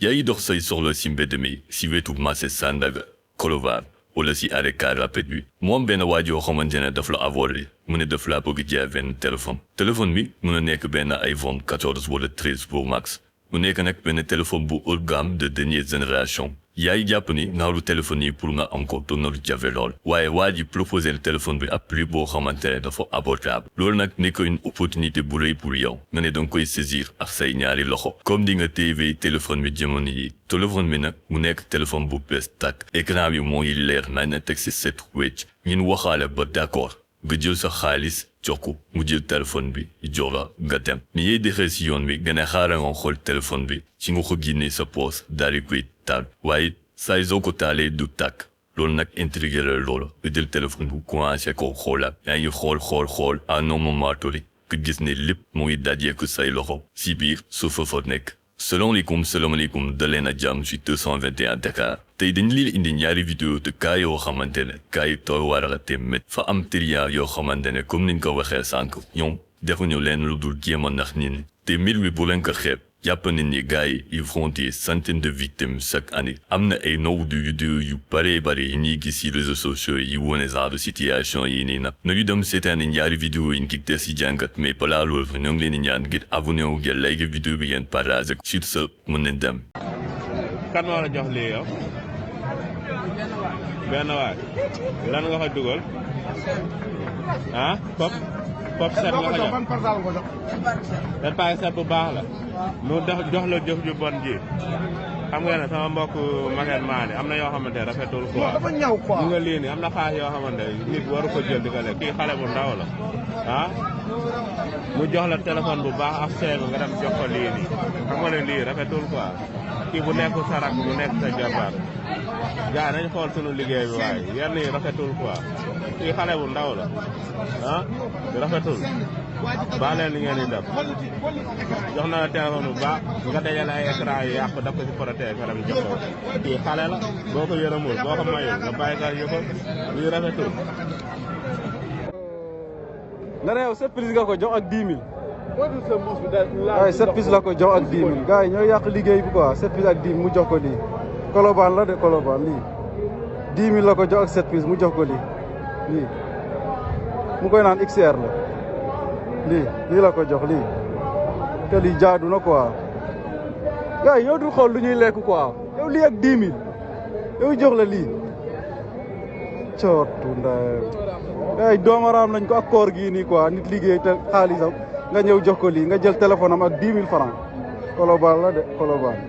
yaa ngi dox say soxla si mbedd mi si wetu marché Sandaga Colobane wala si arrêt car rapide bi moom benn waa joo xamante ne daf la avorté mu ne daf laa bëgg jaay benn téléphone bi mun a nekk benn iPhone 14 wala 13 Pro Max mu nekk nag benn téléphone bu haut de gamme de dernière génération yaa ngi jàpp ni naaru téléphone yi pour nga am ko doon na lu jafe lool waaye waa ji proposé le téléphone bi à prix boo xamante ne dafa abordable loolu nag nekk une opportunité bu rëy pour yow nga ne danga koy saisir ak say ñaari loxo comme di nga téye téléphone bi jamono yi téléphone bi nag mu nekk téléphone bu bees tàkk écran bi moo ngi leer nañ na teg si set wecc ngeen waxaale ba d'accord nga jël sa xaalis jox ko mu jël téléphone bi jox la nga dem ni yey dexee si yoon bi nga ne xaaral nga xool téléphone bi ci nga ko génnee sa poos daal di koy taal waaye saa soo ko taalee du tàkk loolu nag intrigué la loolu nga jël téléphone bu commencé ko xoolaat yaa ngi xool à un moment donné nga gis ne lépp mu ngi dajeeku say loxo si biir suuf fa nekk salaamaaleykum daleen a jàmm ci 221 Dakar tey dañ leen indi ñaari vidéo te kaa yoo xamante ne kaa yi tooy waral te met fa am tiliyaa yoo xamante ne comme niñ ko waxee sànq ñoom defuñu leen lu dul jéem a nax nit ñi te mbir bi bu leen ko xeeb jàpp nañ ni gars yi ils font des centaines de victimes chaque année am na ay nombre de vidéo yu bare yi ñuy gis ci réseaux sociaux yi wane genre situation yi nii nag nañu dem seetaan ñaari vidéo yi ngir des ci jàngat mais balaa loolu ñoo ngi leen di ñaan ngir abonné wu ngeen like vidéo bi ngeen partage sur ce mën nañ dem. kan moo la jox lii yow benn waay lan nga ko dugal ah pop set nga ko jox benn paquet set bu baax la mu jox la jëf ju bon ji xam nga ne sama mbokk Maguette Mané am na yoo xamante ne rafetul quoi dafa ñaw quoi ñu nga lii nii am na xaas yoo xamante nit waru ko jël di ko lekk kii xale bu ndaw la ah mu jox la téléphone bu baax ak seeg nga dem jox ko lii nii xam nga ne lii rafetul quoi kii bu nekk sa rak bu nekk sa jabar gars nañ xool sunu liggéey bi waaye yenn yi rafetul quoi kii xale bu ndaw la ah rafetul baa leen li ngeen di def jox na la téléphone bu baax nga dajale ay écran yu yàqu daf ko si protège nga dem jox ko kii xale la boo ko yërëmul boo ko mayul nga bàyyi ka yëppal lii rafetul nga ne yow surprise nga ko jox ak 10 000 waaye surprise la ko jox ak 10 000 gars yi ñooy yàq liggéey bi quoi surprise ak 10 000 mu jox ko lii Colobane la de Colobane lii 10 000 la ko jox ak surprise mu jox ko lii mu koy naan XR la lii la ko jox lii te lii jaadu na quoi gars yi ñoo dul xool lu ñuy lekk quoi yow lii ak 10 000 yow jox la lii cootu ndayam gars yi doomaraam nañ ko ak koor gii nii quoi nit liggéey te xaalisam nga ñëw jox ko lii nga jël téléphone am ak 10 000 francs Colobane la de Colobane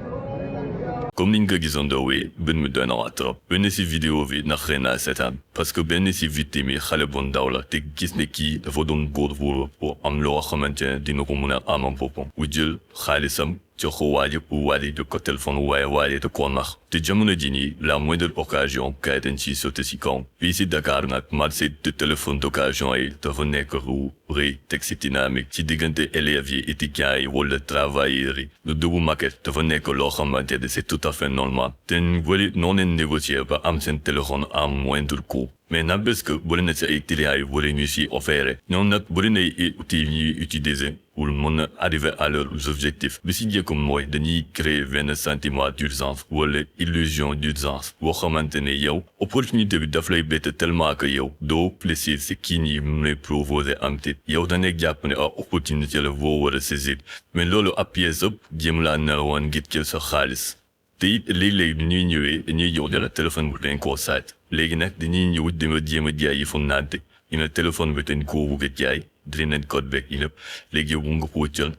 comme niñ ko gisandoowee benn mi doy na waa trop benn si vidéo bi naqaree naa seetaan parce que benn si victime yi xale bu ndaw la te gis ne kii dafa doon góorgóorlu pour am loo xamante ne dina ko mun a amal boppam bu jël xaalisam jox ko waaji pour waaji jox ko téléphone waaye da koo nax te jamono ji nii la moindre occasion kay dañ ciy sotti si kaw fii si Dakar nag marché de téléphone d'occasion yi dafa nekk lu rëy teg si dynamique ci diggante élèves yi étudiants yi wala travailleurs yi lu dugg market dafa nekk loo xamante ne c'est tout à fait normal te ñu bëri noo leen négocier ba am seen téléphone à moindre coût mais n'empêche que bëri na si ay clients yi bëri ñu si offert ñoom nag bëri na ay outils ñuy utiliser pour mën a arriver à leurs objectifs bi si njëkk mooy dañuy créer benn sentiment d'urgence wala illusion d'urgence boo xamante ne yow opportunité bi daf lay bett tellement que yow doo plaisir si kii ñi mu lay proposer am te yow da nekk jàpp ne opportunité la boo war a saisir mais loolu ab pièce ëpp jéem laa nelawoon ngir jël sa xaalis te it léeg-léeg ñuy ñëwee dañuy yow dala téléphone bu dañ koo saaj léegi nag dañuy ñëw dama jéem a jaay yi fu naante ñu ne téléphone bi dañ koo bëgg a jaay dinañ code beeg yi lépp léegi yow bu nga ko jël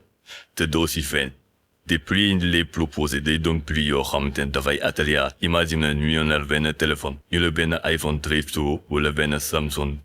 te doo si feeñ te prix yi lay proposé day doon prix yoo xamante ne dafay atelier imagine ñu yónneel benn téléphone ñu la benn iPhone 13 Pro wala benn Samsung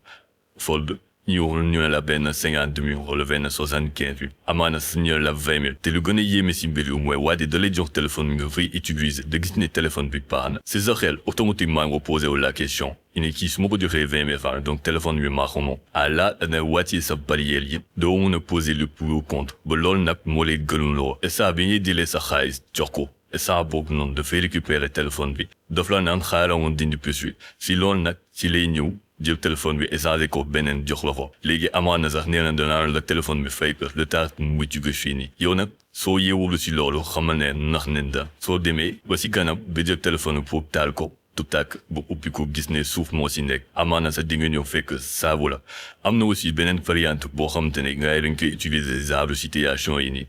Fold ñu la benn 50 000 wala benn 75 000 amaana su ñu la 20 000 te lu gën a yéeme si mbir yu mooy waa di da lay jox téléphone bi nga fay utiliser da gis ne téléphone bi baax na si sa xel automatiquement nga posé wu la question ne kii su ma ko joxee 20 000 francs donc téléphone bi maa ko moom à la dana wàccee sa barrière yëpp doo mun a poser le pour ou contre ba loolu nag moo lay gënuloo et ça bi ñuy dilee sa xaalis jox ko et ça boobu noonu dafay récupérer téléphone bi daf la naan xaaral woon dindi puce bi si loolu nag si lay ñëw jël téléphone bi échangé ko beneen jox la ko léegi amaan na sax nee na danaa la téléphone bi fay ko le temps mu jóge fii nii yow nag soo yeewulu si loolu xamal ne nax nen da soo demee ba si kanam ba jël téléphone bi pour taal ko tu tàkk ba ubbi ko gis ne suuf moo si nekk amaana sax di nga ñëw fekk saabu la am na aussi beneen variante boo xamante ne ngay dañ koy utiliser genre situation yi nii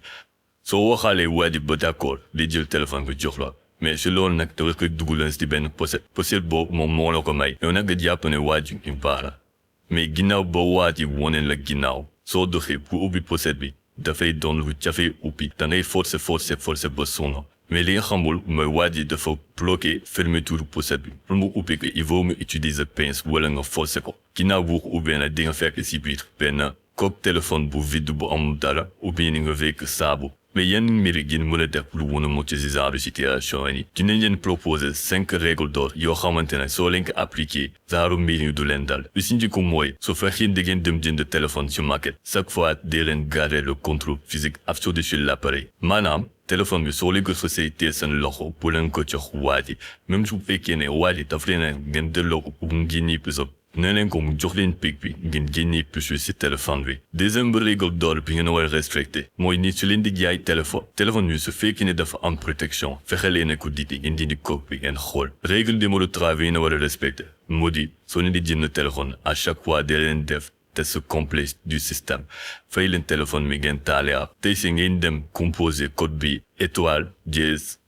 soo waxaalee waa ji ba d'accord di jël téléphone bi jox la mais si loolu nag da koy dugal si benn pochette boobu moom moo la ko may yow nag nga jàpp ne waa ji ñu baara mais ginnaaw ba waa ji wone la ginnaaw soo doxee pour ubbi pochette bi dafay doon lu jafe ubbi da ngay forcer ba sonn mais li nga xamul mooy waa ji dafa bloqué fermeture pochette bi pour mu ubbi ko il faut mu utiliser pince wala nga forcer ko ginnaaw bu ko ubbee nag di nga fekk si biir benn coque téléphone bu vide bu amul dara ubbi ni nga fekk saabu mais yenn mbir yi mën a def lu mun a mucc si genre situation yi dinañ leen proposer 5 règles d'or yoo xamante ne soo leen ko appliqué genre mbir yi du leen dal lu si njëkk mooy su fekkee da ngeen dem jënd téléphone si market chaque fois dee leen garder le contrôle physique absolu sur l'appareil maanaam téléphone bi soo leen ko xasee tee seen loxo bu leen ko jox waa ji même su fekkee ne waa ji daf leen ngeen delloo ko pour mu génnee puce nee leen ko mu jox leen pic bi ngeen génnee puce bi si téléphone bi deuxième règle d'or bi ngeen war a respecté mooy ni su leen di jaay téléphone bi su fekkee ne dafa am protection fexe leen ko didi ngeen dindi coque bi ngeen xool règle numéro 3 bi ngeen war a respecté moo di soo leen di jënd téléphone à chaque fois dee leen def test complet du système fay leen téléphone bi ngeen taale ak tey si ngeen dem composer code bi étoile dièse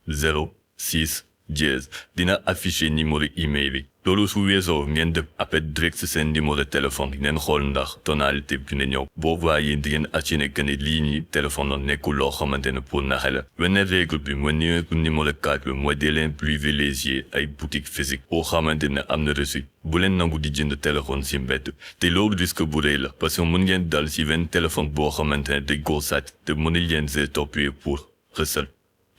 06 dièse dina afficher numéro email bi loolu su weesoo ngeen def appel direct si seen numéro téléphone ngeen xool ndax tonalité bi dina ñëw boobaa yéen di ngeen assurer que ne lii nii téléphone la nekkul loo xamante ne pour naxe la beneen règle bi mooy numéro 4 bi mooy dee leen privilégier ay boutique physique boo xamante ne am na reçu bu leen nangu di jënd téléphone si mbedd te loolu risque bu rëy la parce que mën ngeen dal si benn téléphone boo xamante ne dañ koo sàcc te mën leen see toppee pour recel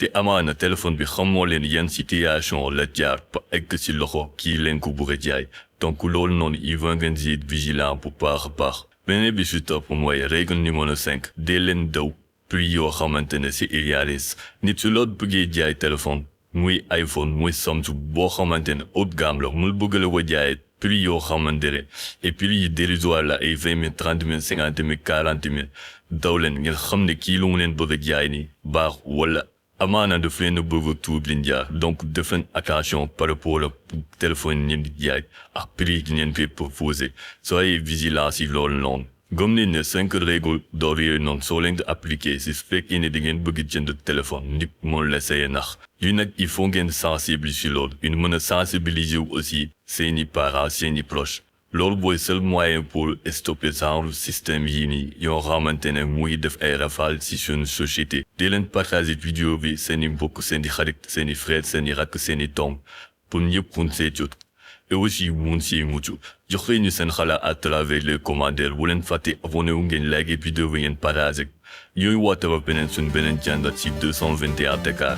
te amaana téléphone bi xamoo leen yan situation la jaar ba egg ci loxo kii leen ko bëgg a jaay donc loolu noonu il faut ngeen di vigilant bu baax a baax beneen bi si topp mooy règle numéro 5 dee leen daw prix yoo xamante ne si irialis nit su loolu bëggee jaay téléphone muy iPhone muy Samsung boo xamante ne haut de gamme la mu bëgg la ko jaay prix yoo xamante ne et prix yi dérisoire la ay 20 000 30 000 50 000 40 000 daw leen ngeen xam ne kii lu mu leen bëgg a jaay ni baax wala amaana daf leen a bëgg a tuub leen jaar donc def leen attention par rapport ak téléphone yi di jaay ak prix yi ngeen koy proposé soyez vigilant si loolu noonu gëm leen ne 5 règles d'or yooyu noonu soo leen ko appliqué si fekkee ne da ngeen bëgg jënd téléphone nit moom la say nax yu nag il faut ngeen sensibiliser loolu une mën a sensibiliser aussi seeni parents seeni proches loolu booy seul moyen pour stopper genre système yii nii yoo xamante ne muy def ay rafale si suñu société di leen partager vidéo bi seeni mbokk seeni xarit seeni frère seeni rakk seeni doom pour ñëpp mun see jot et aussi mun si mucc jox leen ñu seen xalaat à travers les commentaires bu leen fàtte abonné wu ngeen like vidéo bi ngeen partager yooyu woote ba beneen suñ beneen jàngat si 221 Dakar